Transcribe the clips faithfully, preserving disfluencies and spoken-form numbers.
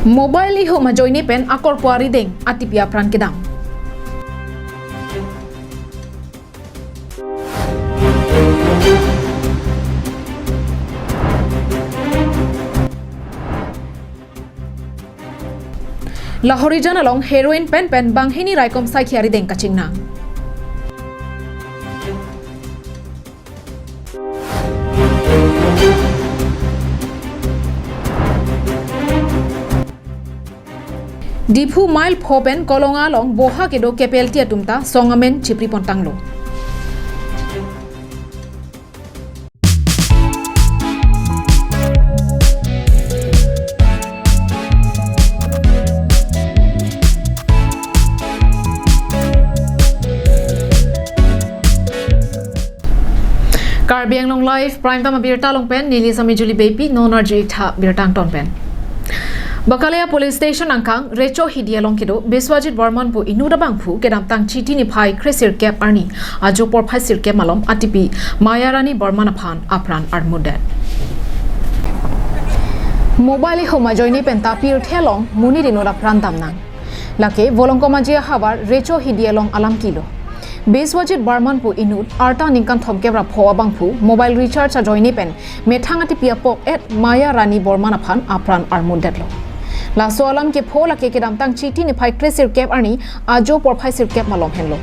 Mobile ihum ajoine pen akorpo arideng atipi apran kedam. Lahorijan along heroin penpen banghini raikom saikhi arideng kachingnang. Diphu mile pho pen Kolonga along boha kedo kepelti atum ta song amen chipri pontanglo. Karbi Anglong Live Prime Time abirta along pen neli Sami Julie Beypi, non arju-ik tha birta angton pen. Bakalia Police Station angkang Recho Hidi along kedo Biswajit Barman pu inut abangphu kedamtang Chiti niphai kre sirkep arni ajo porphai sirkep malom atipi Maya Rani Barman aphan apran armutdet. Mobile ihum ajoine pen ta pirthe along monit inut apran damnang. Lake Volongkom Aji ahavar Recho Hidi along alam kilo. Biswajit Barman pu inut arta ningkan thomkep ra pho abangphu mobile recharge ajoine pen methang atipi apok et Maya Rani Barman aphan apran armutdetlo. Laso alam kepho lake kedamtang Chiti niphai kre sirkep arni ajo porphai sirkep malom henlo.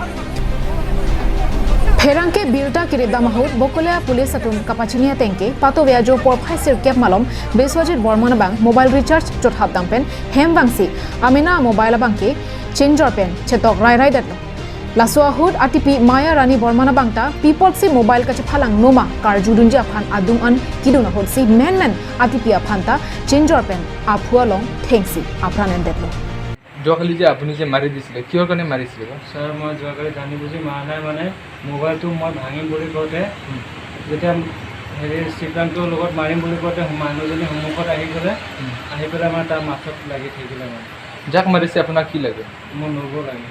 Pherangke birta kirip dam ahut Bokolia Police atum kapachini atengke patove ajo porphai sirkep malom Biswajit Barman abang mobile recharge chothap dam pen hem vangsi amena mobile abangke chingjor pen chetok rairaidetlo. Laso ahut atipi Maya Rani Barman abang ta pi apotsi mobile kachephalang noma karjudunji aphan adung an kedun ahutsi menmen atipi aphan ta chingjor pen aphu along thengsi apran endetlo. যোৱাকালি যে আপুনি যে মাৰি দিছিলে, কিহৰ কাৰণে মাৰিছিলে বা? ছাৰ, মই যোৱাকালি জানি বুজি মৰা নাই, মানে মোবাইলটো মই ভাঙিম বুলি কওঁতে, যেতিয়া হেৰি ষ্টিল প্লেটটোৰ লগত মাৰিম বুলি কওঁতে মানুহজনী সন্মুখত আহি গ'লে, আহি পেলাই মানে তাৰ মাথাত লাগি থাকিলে মানে। যাক মাৰিছে আপোনাক কি লাগে? মোৰ নবৌ লাগে।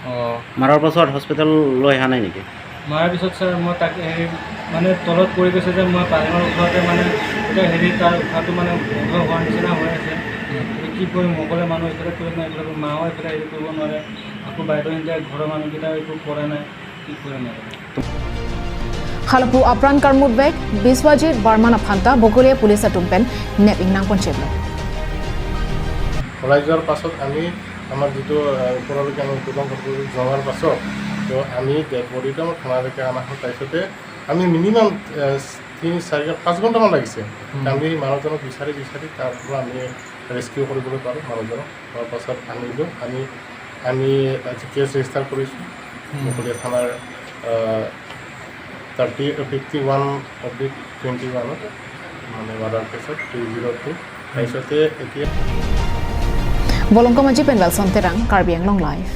অ। মাৰাৰ পাছত হস্পিটেল লৈ অহা নাই নেকি? মাৰাৰ পিছত ছাৰ মই তাক হেৰি মানে তলত পৰি গৈছে যে মই পালেঙৰ ওচৰতে মানে এতিয়া হেৰি তাৰ উশাহটো মানে বন্ধ হোৱাৰ নিচিনা হৈ আছে। কি কৰিম, অকলে মানুহ এইফালে কৰিব নোৱাৰে, এইফালে মাও এইফালে হেৰি কৰিব নোৱাৰে, আকৌ বাইদেউ এতিয়া ঘৰৰ মানুহকেইটাও একো কৰা নাই, কি কৰিম আৰু। Halapu apran karmutvek Biswajit Barman aphan ta Bokolia Police atum pen nep ingnang poncheplo. ওলাই যোৱাৰ পাছত আমি আমাৰ যিটো, আহ, ওপৰলৈকে আমি উদ্বোধন কৰিলোঁ, যোৱাৰ পাছত তো আমি ডেড বডিটো আমাৰ থানালৈকে অনা হ'ল। তাৰপিছতে আমি মিনিমাম, আহ, তিনি, চাৰি, পাঁচ ঘণ্টামান লাগিছে। হুম। আমি মানুহজনক বিচাৰি বিচাৰি তাৰ পৰা আমি ৰেস্কিউ কৰিবলৈ পাৰোঁ মানুহজনক। তাৰ পাছত আনিলোঁ, আনি আমি আজি কেছ ৰেজিষ্টাৰ কৰিছোঁ। হুম। বকলীয়া থানাৰ, ah, thirty, fifty one oblique twenty ওৱানত, মানে মাৰ্ডাৰ কেছত থ্ৰী জিৰ' টু। তাৰপিছতে এতিয়া Volongkom Aji pen Welson Terang, Karbi Anglong Live.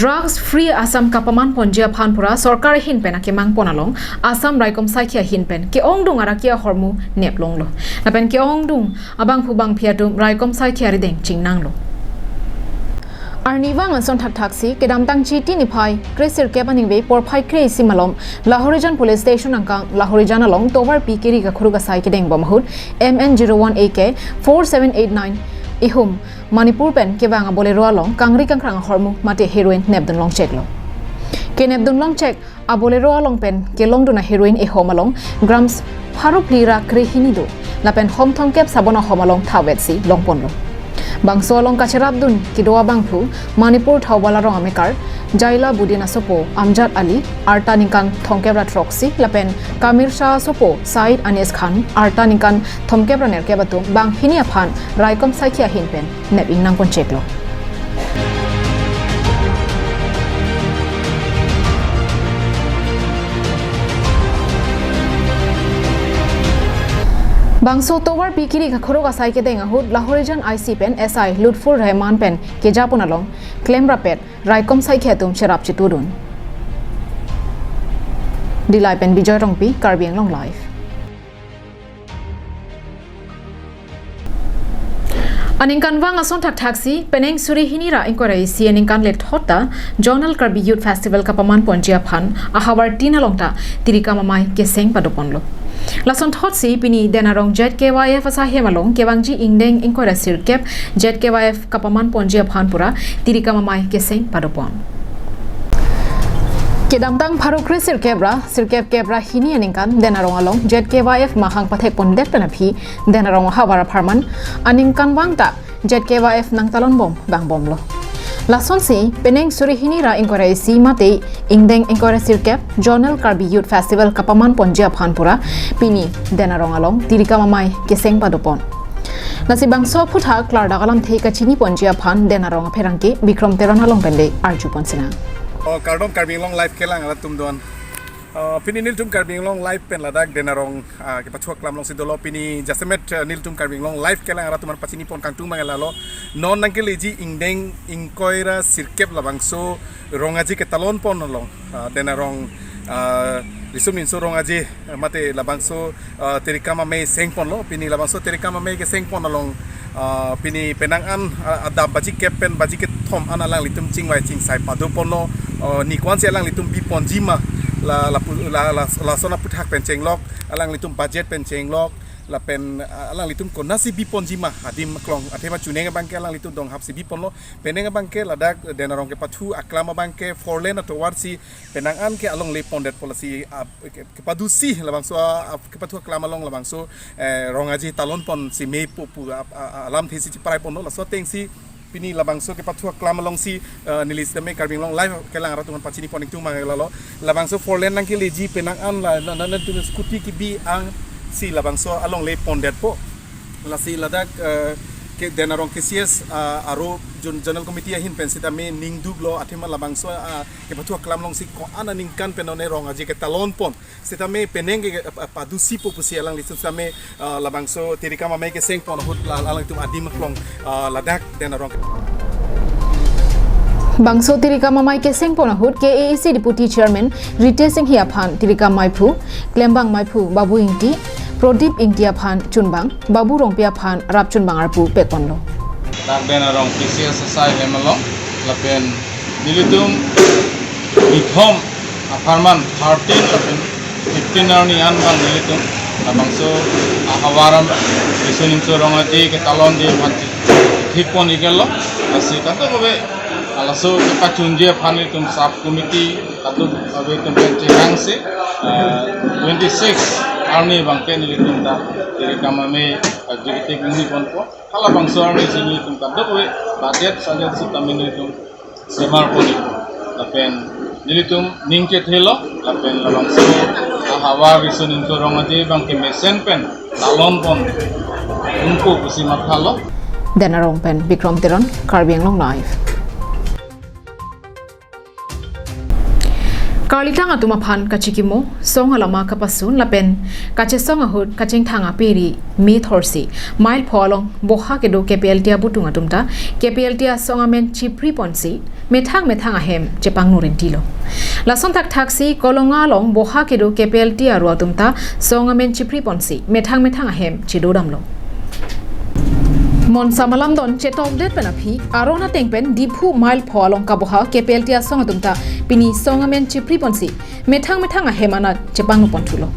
Drugs Free Assam kapaman ponji aphan pura sorkar ahin pen akemang pon along Assam raikom saikhi ahin pen ke-ongdung araki ahormu neplonglo. Lapen ke-ongdung abangphu bangphi atum raikom saikhi arideng chingnanglo. Arnivang ason thakthaksi kedamtang Chiti niphai kre sirkep aningve porphai kre isi malom Lahorijan Police Station angkang Lahorijan along tovar pikiri kakhuruk asai kedeng bom ahut M N zero one A K four seven eight nine ihum Manipur pen kevang a-Bolero along kangri kangkrang ahormu mate heroin nepdun longcheklo. Kenepdun longchek a-Bolero along pen kelongdun a-heroin ihum along grams pharo phli ra krehini do. Lapen hom thomkep sabon ahom along thavetsi longponlo. Bangso along kacherapdun kedo abangphu Manipur Thaubal arong amekar Jaila Budin asopo Amjad Ali, arta ningkan thomkep ra throksi, lapen Kamir Shah asopo Said Anis Khan, arta ningkan thomkep ra nerkep atum banghini aphan raikom saikhi ahin pen nep ingnang poncheklo. Bangso tovar pikiri kakhuruk asai kedeng ahut Lahorijan I C pen S I Lutfur Rehman pen kejapon along klemrapet raikom saikhi atum cherap chitudun. Dillai pen Bijoy Rongpi, Karbi Anglong Live. Aningkanvang ason thakthaksi, penang suri hini ra ingkoi ra isi aningkan lethot ta Zonal Karbi Youth Festival kapaman ponji aphan ahavar tin along ta tirikam amei keseng padoponlo. Lason thotsi pini Den Arong Z K Y F asaihem along kevangji ingdeng ingkoi ra sirkep Z K Y F kapaman ponji aphan pura tirikam amei keseng padopon. Kedamtang pharo kre sirkep ra sirkep kep ra hini aningkan Den Arong along Z K Y F mahang pathek pondet pen aphi Den Arong ahavar apharman aningkanvang ta Z K Y F nangtalon bom vangbomlo. Lasonsi penang suri hini ra ingkoi ra isi mate ingdeng ingkoi ra sirkep Zonal Karbi Youth Festival kapaman ponji aphan pura pini Den Arong along tirikam amei keseng padopon. Lasi bangso aphuthak klardak alamthe kachini ponji aphan Den Arong apherangke Bikrom Teron along pen le arju pon sinang. Oh, kardom Karbi Anglong Live kelang arat atum don. Uh, pini nelitum Karbi Anglong Live pen ladak Den Arong, uh, kepathu aklam alongsi dolo. Pini jasemet, uh, nelitum Karbi Anglong Live kelang arat atum aphan pachini pon kangtung abang lalo. Non nangkeleji ingdeng ingkoi ra sirkep labangso Rong Aje ketalon pon along, uh, Den Arong, uh, Riso Nimso Rong Aje, uh, mate labangso, uh, tirikam amei seng ponlo. Pini labangso tirikam amei keseng pon along, uh, pini penang an, uh, adap baji kep pen baji kethom an alanglitum chingvai chingsai padoponlo. Uh, ni ko-ansi alanglitum bi ponji ma, la, la, pu- la, la, lason aphuthak pen chenglok, alanglitum budget pen chenglok, lapen, uh, alanglitum konatsi bi ponji ma, adim aklong, athema chuneng abangke alanglitum donghapsi bi ponlo. Penang abangke ladak Den Arong kepathu aklam abangke four lane atovarsi penang an ke alongle pondetpo, lasi, uh, ke- kepadusi labangso, ah, ah, kepathu aklam along labangso, eh, Rong Aje talon ponsi mepo pu, ah, ah, ah, alamthesi chiprai ponlo. Laso atengsi pini labangso kepathu aklam alongsi, eh, neli sitame Karbi Anglong Live kelang arat atum aphan pachini pon ingtung abang lalo. Labangso four lane nangkeleji penang an la, na, na, nangtum scooty kebi angsi labangso alongle pondetpo. Lasi ladak, eh, ke Den Arong K C S, ah, aro Zon- Zonal Committee ahin pen sitame ningduklo, athema labangso, ah, kepathu aklam alongsi ko-an aningkan pen one Rong Aje ketalon pon. Sitame penang ke, eh, padusipo pusi alanglitum sitame, eh, labangso tirikam amei keseng pon ahut la- alanglitum adim aklong, eh, ladak Den Arong. Bangso tirikam amei keseng pon ahut K A A C Deputy Chairman Ritesh Enghi aphan tirikam meiphu, klembang meiphu Babu Ingti, Prodip Ingti aphan chunbang, Babu Rongpi aphan rap chunbang arpu pekponlo. Dak Den Arong K C S asaihem along lapen nelitum kethom apharman thirteen lapen fifteen arni an abang nelitum labangso ahavar Riso Nimso Rong Aje ketalonji aphan thik pon ikelo. Lasi kadokave halaso kepachunji aphan nelitum sub committee kadokave atum pen chehangsi, eh, twenty six arni abangke nelitum dak tirikam amei, eh, jikiti bingni ponpo. Halabangso arnisi nelitum kadokave budget sajet sitame nelitum semar pon ikpo. Lapen nelitum ning chethelo, lapen labangso ahavar Riso Nimso Rong Aje abangke mesen pen talon pon ingko pusi mathalo. Den Arong pen Bikrom Teron, Karbi Anglong Live. Karlitang atum aphan kachikimo, song alama kapasun lapen kachesong ahut kachingthang ape ri methorsi mile pho along boha kedo K P L T abutung atum ta K P L T asong amen chipri ponsi methang methang ahem chepangno rintilo. Lason thakthaksi Kolonga along boha kedo K P L T aro atum ta song amen chipri ponsi methang methang ahem chedodamlo. Monsam alamdon chetokdet pen aphi aron ateng pen Diphu mile pho along kaboha K P L T asong atum ta pini song amen chipri ponsi methang methang ahem anat chepangno ponthulo.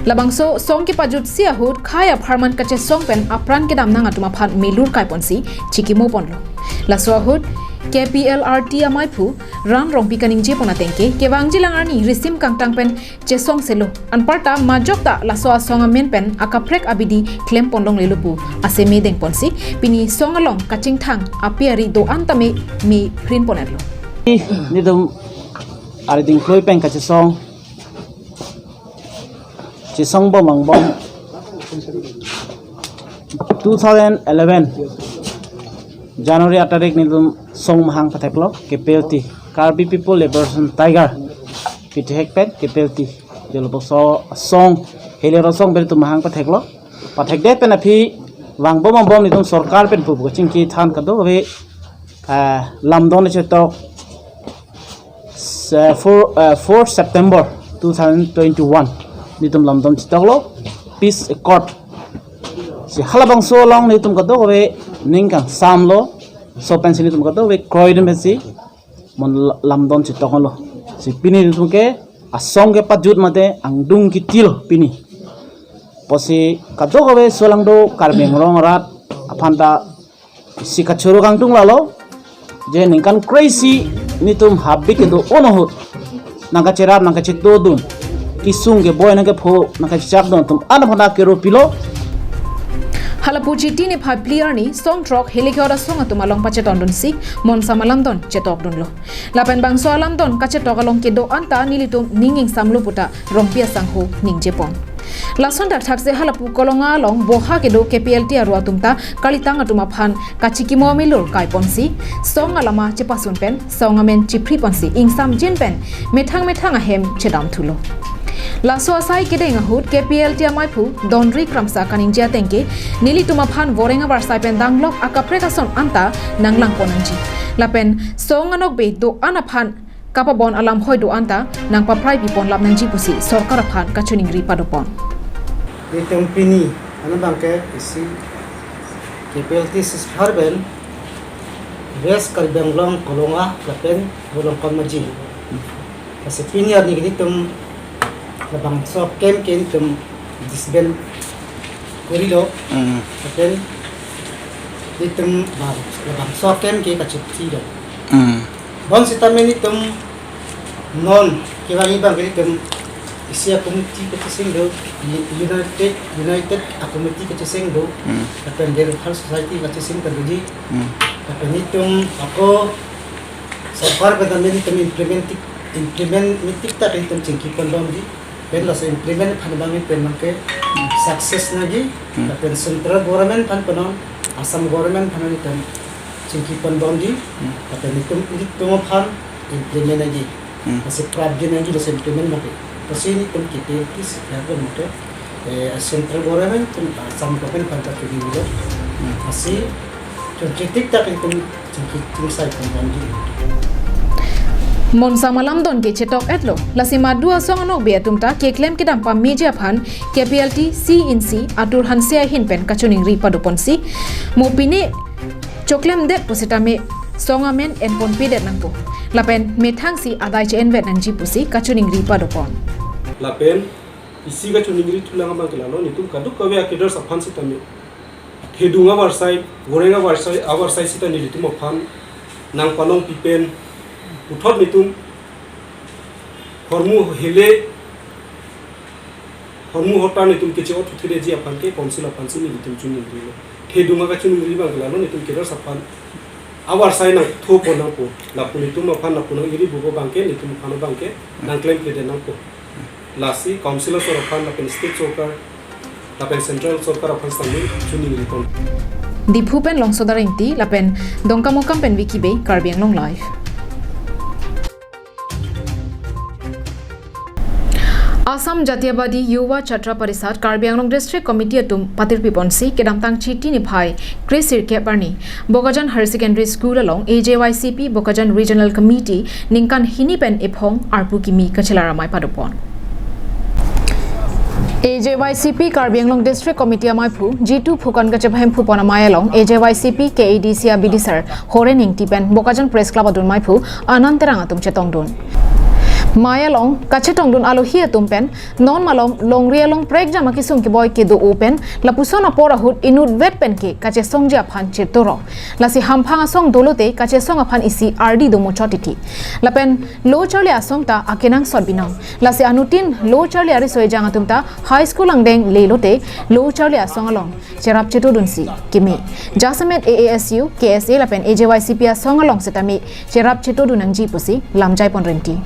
Labangso song kepajutsi ahut khei apharman kachesong pen apran kedam nang atum aphan milur kai ponsi chikimo ponlo. Laso ahut K P L R T ameiphu Ran Rongpi kaningje pon ateng ke kevangjilang arni risim kangtang pen chesong selo. Anparta majok ta laso asong amen pen akaprek abidi klem pon longlelo pu aseme deng ponsi pini song along kachingthang ape ari do-an tame me prin pon-etlo. Nelitum ari dingkloi pen kachesong, chesong bom angbong two thousand eleven January aat tarik nelitum song mahang patheklo, K P L T, Karbi People Liberation Tiger, pithek pen K P L T. Jolo boso song helo, song pen nelitum mahang patheklo. Pathekdet pen aphi vangbom angbong nelitum sorkar pen pu kachingki than kadokave, ah, lamdon chetok, se- four, ah, four September two thousand twenty-one nelitum lamdon chetoklo, peace accord. Si halabangso along nelitum kadokave ning kangsamlo, laso pensi nelitum kadokave kroidun pensi mon la-, lamdon chetoklo. Si pini nelitum ke asong kepajut mate angdung kitilo pini. Pusi kadokave solangdo Karbi Anglong arat aphanta isi kachoro kangtung lalo. Je ningkan kre-isi nelitum habit kedo-an ahut nangkacherap nangkachetodun, kesung keboi nangkepho nangkachechakdun atum an aphanta kero pilo. Halapu Chiti niphai phli arni song throk Helikot asong atum along pachetondunsi Monsam alamdon chetokdunlo. Lapen bangso alamdon kachetok along kedo-an ta nelitum ning ingsamlo puta Rongpi asangho ningjepon. Lason thakthak se halapu Kolonga along boha kedo K P L T aru atum ta kalitang atum aphan kachikimo milur kaiponsi song alama chepasun pen song amen chiphri ponsi ingsamjin pen methang methang ahem chedamthulo. Laso asai kedeng ahut K P L T amaiphu Donri Kramsa kaningje ateng ke nelitum aphan voreng avarsai pen danglok akaprek ason anta nanglangpon nangji. Lapen song anokbe do-an aphan kapabon alam hoi do-an ta nangpaprai pipon lap nangji pusi sorkar aphan kachiningri padopon. Nelitum pini, ano abangke isi K P L T six Harben, West Karbi Anglong Kolonga lapen Volongkom Maji. Lasi pini arni nelitum labangso camp ke nelitum disband korilo. Hmm. Lapen nelitum bang, labangso camp ke kachipti lo. Hmm. Bonsitame nelitum non kevangji abangke nelitum isi a-committee kacheseng do, United, United a-committee kacheseng do, Hmm. lapen Welfare Society kacheseng ta doji, Hmm. lapen nelitum ako sorkar pen nelitum implement tik, implement metik ta nelitum chingkipon bomji, pen laso implement aphan abang nelitum abangke success nangji, Hmm. lapen central government aphan punon, Assam government aphan nelitum chingkipon bomji, Hmm. lapen nelitum, nelitum aphan implement nangji. Hmm. Lasi prapjin nangji laso implement abangke. Lasi nelitum K P L T six Harben mate, eh, central government atum Assam government aphan ta chunilo. Hmm. Lasi chunchetik ta nelitum chingki chingsai pon bomji. Monsam alamdon ke chetok-etlo. Lasi madu asong anokbe atum ta keklem kedam pameji aphan K P L T C in C Atur Hanse ahin pen kachiningri padoponsi mo pine choklemdet pusitame song amen enponpedet nangpo. Lapen methangsi adai che-envet nangji pusi kachiningri padopon. Lapen isi kachiningrithulang abangke lalo, nelitum kadokave a-cadres aphan sitame thedung avarsai, voreng avarsai, avarsai sita nelitum aphan nangpanong pipen puthot nelitum hormu hele, hormu hotar nelitum keche-othuthedetji aphan ke council aphansi nelitum chiningrilo. Thedung akachiningri abangke lalo, nelitum cadres aphan avarsai nangthopon nangpo. Lapu nelitum aphan lapu nang-iri bubo abangke, nelitum aphan abangke nangklemkledet nangpo. Lasi council asor aphan lapen state sorkar lapen central sorkar aphan sitame chiningripon. Diphu pen Longsodar Ingti lapen Dongkamukam pen Vicky Bey, Karbi Anglong Live. Assam Jatiyabadi Yuva Chhatra Parishad Karbi Anglong District Committee atum patirpiponsi kedamtang Chiti niphai kre-sirkep arni Bokajan Higher Secondary School along A J Y C P Bokajan Regional Committee ningkan hini pen ephong arpu kimi kachelar amei padopon. A J Y C P Karbi Anglong District Committee amaiphu Jitu Phukan kachepahemphu pon amei along A J Y C P K A D C abidisar Horen Ingti pen Bokajan Press Club adun meiphu Anand Terang atum chetongdun. Mei along kachetongdun alohi atum pen non malom longri along prekjam akesung keboi kedo-o pen lapuson apor ahut inutvet pen ke kachesongji aphan chirtoro. Lasi hamphang asong dolote kachesong aphan isi ardi domo chot titi. Lapen lo charli asong ta akenangsot binong. Lasi anuttin lo charli ariso ejang atum ta high school angdeng lelote lo charli asong along cherap chetodunsi kimi. Jasemet A A S U, K S A lapen A J Y C P asong along sitame cherap chetodun nangji pusi lamjai pon renti.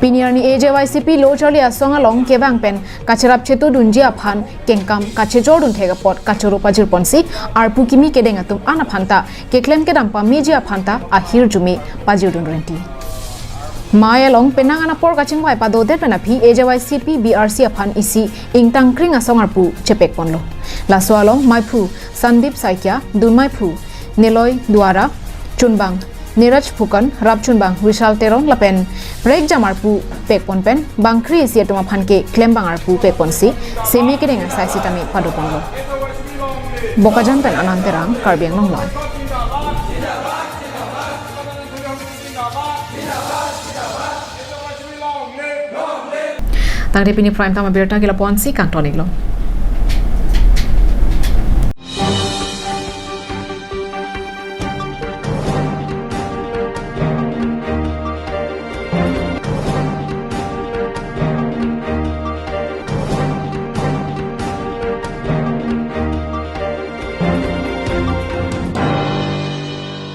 Pini arni A J Y C P lo charli asong along kevang pen kacherap chetodunji aphan kengkam kachejordun thek apot kachoro pajirponsi arpu kimi kedeng atum an aphanta keklem kedam pameji aphanta ahirjume pajirdun renti. Mei along penang an apor kachingvai padodet pen aphi A J Y C P B R C aphan isi ingtang kring asong arpu chepekponlo. Laso along meiphu Sandip Saikia, dun meiphu Neloi Duara, chunbang Niraj Phukan, rapchunbang Vishal Teron lapen prekjam arpu pekpon pen bangkri isi atum aphan ke klembang arpu pekponsi seme kedeng asai sitame padoponlo. Bokajan pen Anand Terang, Karbi Anglong Live. Tangte pini Prime Time abirta ke lapu-ansi kangton-iklo.